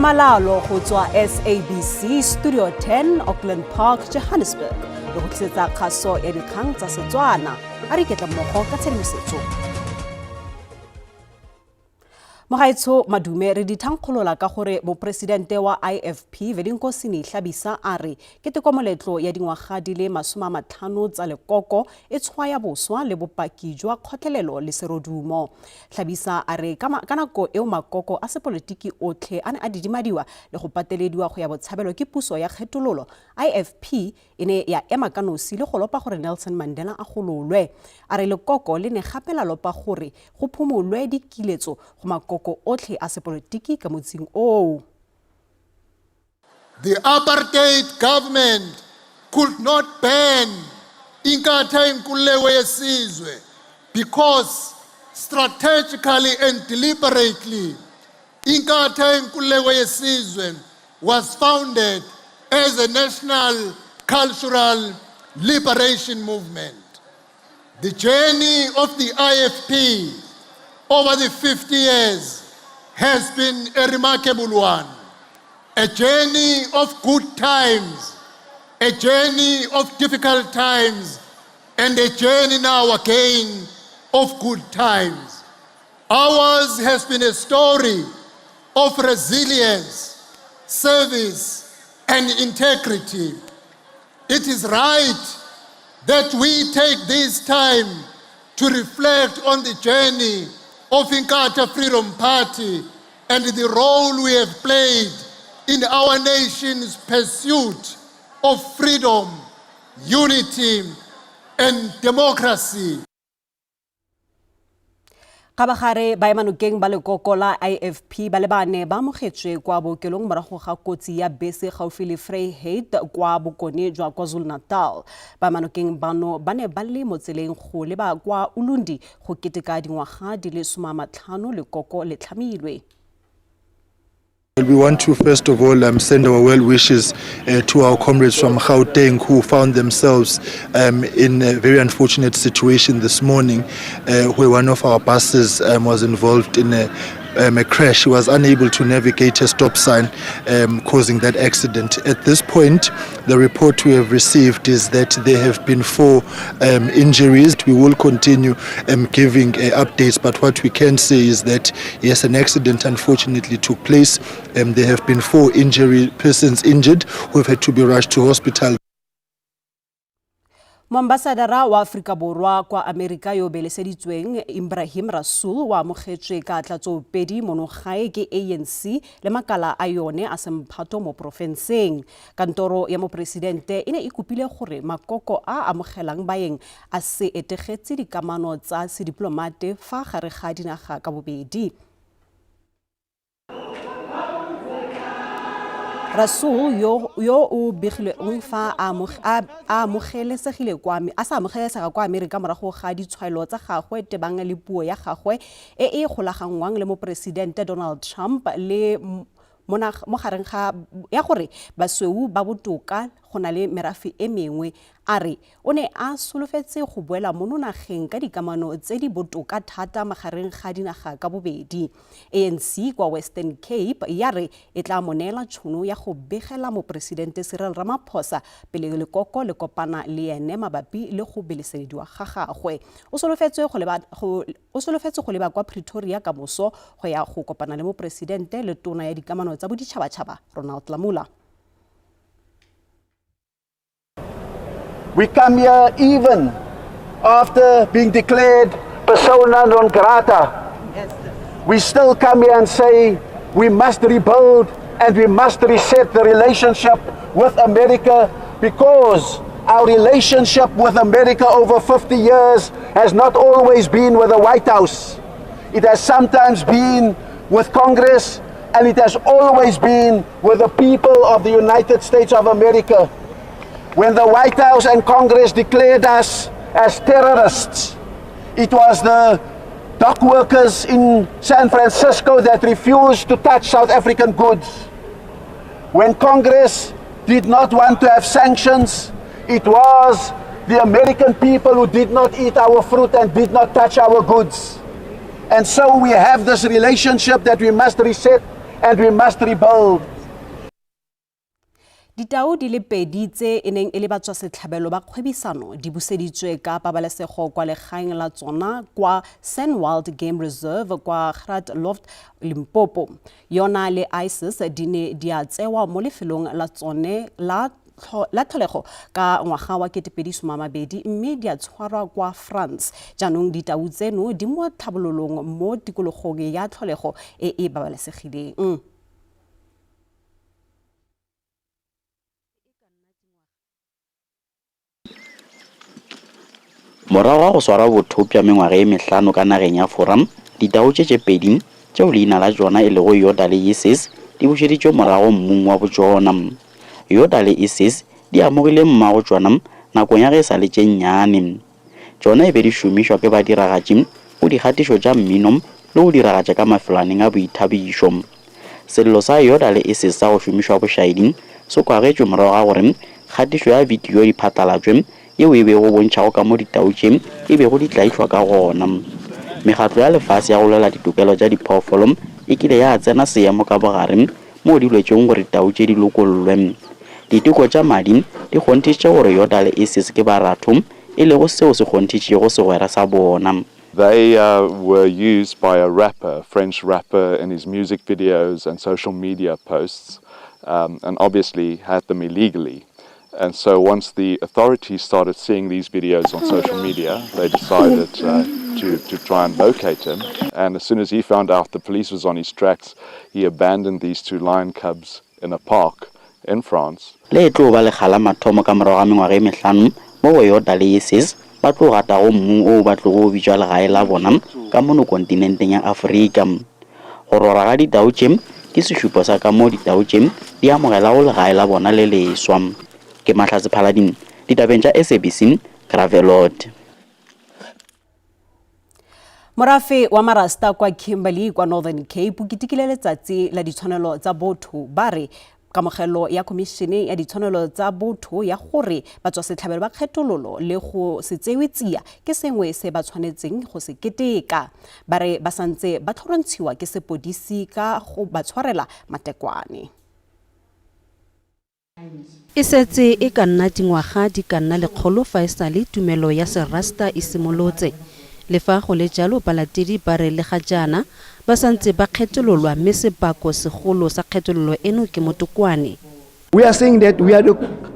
Tlhamalalo go tswa SABC Studio 10, Auckland Park, Johannesburg, re go tlisetsa kgaso ya dikgang tsa Setswana. A re iketla mmogo ka tshedimosetso. Mogaetsho madume, re dithankgolola ka gore moporesidente wa IFP Velenkosini Hlabisa a re keteko moletlo ya dingwaga di le 50 tsa lekoko e tshwaya boswa le bopaki jwa kgotlelelo le serodumo. Hlabisa a re ka nako eo makoko a sepolotiki otlhe a ne a didimadiwa le go patelediwa go ya botshabelo ke puso ya kgethololo, IFP e ne ya ema ka nosi le go lopa gore Nelson Mandela a gololwe. A re lekoko le ne gape la lopa gore go phumolwe dikiletso go makoko otlhe a sepolotiki ka motsing oo. The apartheid government could not ban Inkatha Inkululeko Yesizwe because strategically and deliberately Inkatha Inkululeko Yesizwe was founded as a national cultural liberation movement. The journey of the IFP over the 50 years has been a remarkable one. A journey of good times, a journey of difficult times, and a journey now again of good times. Ours has been a story of resilience, service, and integrity. It is right that we take this time to reflect on the journey of Inkatha Freedom Party and the role we have played in our nation's pursuit of freedom, unity, and democracy. Kgabagare baemanokeng ba lekoko la IFP ba le bane ba amogetswe kwa bookelong morago ga kotsi ya bese gaufi le Vryheid kwa bokone jwa KwaZulu-Natal. Baemanokeng bano ba ne ba le mo tseleng go leba kwa Ulundi go keteka dingwaga di le 50 lekoko le tlhamilwe. We want to first of all send our well wishes to our comrades from Gauteng who found themselves in a very unfortunate situation this morning, where one of our buses was involved in a crash. He was unable to navigate a stop sign, causing that accident. At this point, the report we have received is that there have been 4 injuries. We will continue giving updates, but what we can say is that, yes, an accident unfortunately took place. There have been 4 injury persons injured who have had to be rushed to hospital. Moambasadara wa Aforika Borwa kwa Amerika yo beleseditsweng Ibrahim Rasool wa amogetswe ka tlatsopedi monogae ke ANC le makala a yone a semphato mo porofenseng. Kantoro ya moporesidente e ne e kopile gore makoko a amogelang baeng a se etegetse dikamano tsa sediplomate fa gare ga dinaga ka bobedi. Rasool yo o begilweng fa a amogelesegile kwa a sa amogelesega kwa Amerika morago ga ditshwaelo tsa gagwe tebang le puo ya gagwe e e golaganngwang le moporesidente Donald Trump le mo gareng ga ya gore basweu ba botoka go na le merafe e mengwe. A re o ne a solofetse go boela mono nageng ka dikamano tse di botoka thata magareng ga dinaga ka bobedi. ANC kwa Western Cape ya re e tla mo neela tšhono ya go begela moporesidente Cyril Ramaphosa pele lekoko le kopana le ene mabapi le go belesediwa ga gagwe. O solofetse go leba kwa Pretoria ka moso go ya go kopana le moporesidente le tona ya dikamano tsa boditšhabatšhaba Ronald Lamola. We come here even after being declared persona non grata. We still come here and say we must rebuild and we must reset the relationship with America, because our relationship with America over 50 years has not always been with the White House. It has sometimes been with Congress, and it has always been with the people of the United States of America. When the White House and Congress declared us as terrorists, it was the dock workers in San Francisco that refused to touch South African goods. When Congress did not want to have sanctions, it was the American people who did not eat our fruit and did not touch our goods. And so we have this relationship that we must reset. and we must rebuild. Ditau di le pedi tse e neng e le batswasetlhabelo ba kgwebisano di buseditswe ka pabalesego kwa legaeng la tsona kwa Senwald Game Reserve kwa Graaff-Looft, Limpopo. Yona le Isis di ne di a tsewa mo lefelong la tsone la tlholego ka ngwaga wa 2020 mme di a tshwarwa kwa France. Jaanong ditau tseno di mo tlhabololong mo tikologong ya tlholego e e babalesegileng. Morago ga go swara bothopša mengwaga e mehlano ka nageng ya Fora, ditau tše tše pedi tšeo leina la tšona e lego Yoda le Isis di bušeditšwe morago mmung wa botšona. Yoda le Isis di amogile mmago tšona nakong ya ge e sa le tše nnyane. Tšona e be di šomišwa ke badiragatši go dikgatišo tša mmino le go diragatša ka mafelwaneng a boithabišo. Sello sa Yoda le Isis sa go šomišwa bošaedi se kwagetšwe morago ga gore kgatišo ya bidio di phatlalatšwe yeo e bego bontšhago ka mo ditau tše e bego di tlaišwa ka gona. Mekgatlo ya lefase ya go lwela ditokelo tša diphoofolo e kile ya tsena seemo ka bogare moo di lwetšego gore ditau tše di lokollwe. Diteko tša madi di kgonthišitše gore Yoda le Isis ke baratho, e lego seo se kgonthišitšego segwera sa bona. They were used by a rapper, a French rapper, in his music videos and social media posts, and obviously had them illegally. And so once the authorities started seeing these videos on social media, they decided to try and locate him. And as soon as he found out the police was on his tracks, he abandoned these two lion cubs in a park in France. Le e tlo ba lekga la mathomo ka morago ga mengwaga e mehlano mo go Yoda le Isis ba tlo gatago mmung oo ba tlogo o bitšwa legae la bona ka mono kontinenteng ya Afrika. Go rora ga ditau tše ke sešupo sa ka moo ditau tše di amogelago legae la bona le leswa. Ke Mahlatse Phalading, ditabeng tša SABC, Gravelot. Morafe wa Marasta kwa Kimberley kwa Northern Cape o ketekile letsatsi la ditshwanelo tsa botho. Ba re kamogelo ya khomišene ya ditshwanelo tsa botho ya gore batswasetlhabelo ba kgethololo le go se tsewe tsia ke sengwe se ba tshwanetseng go se keteka. Ba re ba santse ba tlhorontshiwa ke sepodisi ka go ba tshwarela matekwane. E setse e ka nna dingwaga di ka nna 100 fa e sale tumelo ya Serasta e simolotse. Le fa go le jalo, balatedi ba re le ga jaana ba santse ba kgethololwa, mme sebako segolo sa kgethololo eno ke motokwane. We are saying that we are the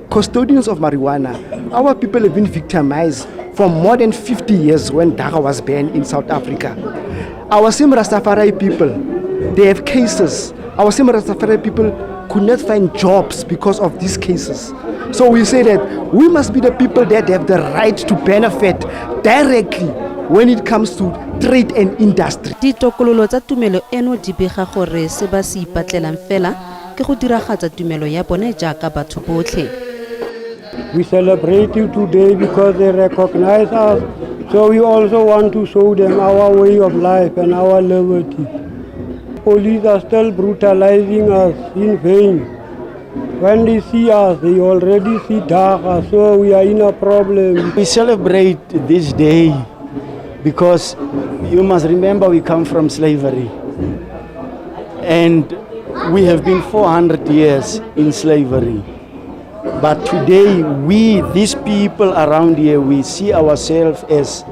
custodians of marijuana. Our people have been victimized for more than 50 years when dagga was banned in South Africa. Our same Rastafari people, they have cases. Our same Rastafari people could not find jobs because of these cases. So we say that we must be the people that have the right to benefit directly when it comes to trade and industry. Ditokololo tsa tumelo eno di bega gore se ba se ipatlelang fela ke go diragatsa tumelo ya bone jaaka batho botlhe. We celebrate you today because they recognize us, so we also want to show them our way of life and our liberty. Police are still brutalizing us in vain. When they see us, they already see dagga, so we are in a problem. We celebrate this day because you must remember we come from slavery. And we have been 400 years in slavery. But today, we, these people around here, we see ourselves as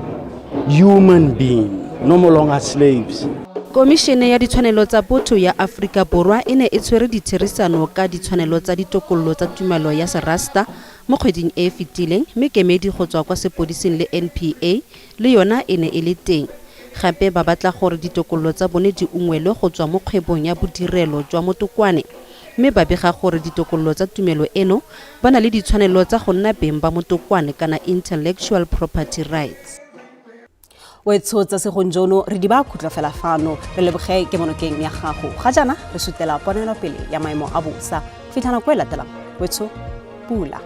human beings, no more longer slaves. Komišene ya ditshwanelo tsa botho ya Aforika Borwa e ne e tshwere ditherisano ka ditshwanelo tsa ditokololo tsa tumelo ya Serasta mo kgweding e e fetileng, mme kemedi go tswa kwa sepodising le NPA le yona e ne e le teng. Gape ba batla gore ditokololo tsa bone di ungwelwe go tswa mo kgwebong ya bodirelo jwa motokwane, mme ba bega gore ditokololo tsa tumelo eno ba na le ditshwanelo tsa go nna beng ba motokwane kana intellectual property rights. Wetsho tsa segonjono re di ba khutlo fela fano, re leboge ke monokeng ya gago. Ga jaana re sutela ponelopele ya maemo a bosa. Fitlha nako e latelang, wetsho pula.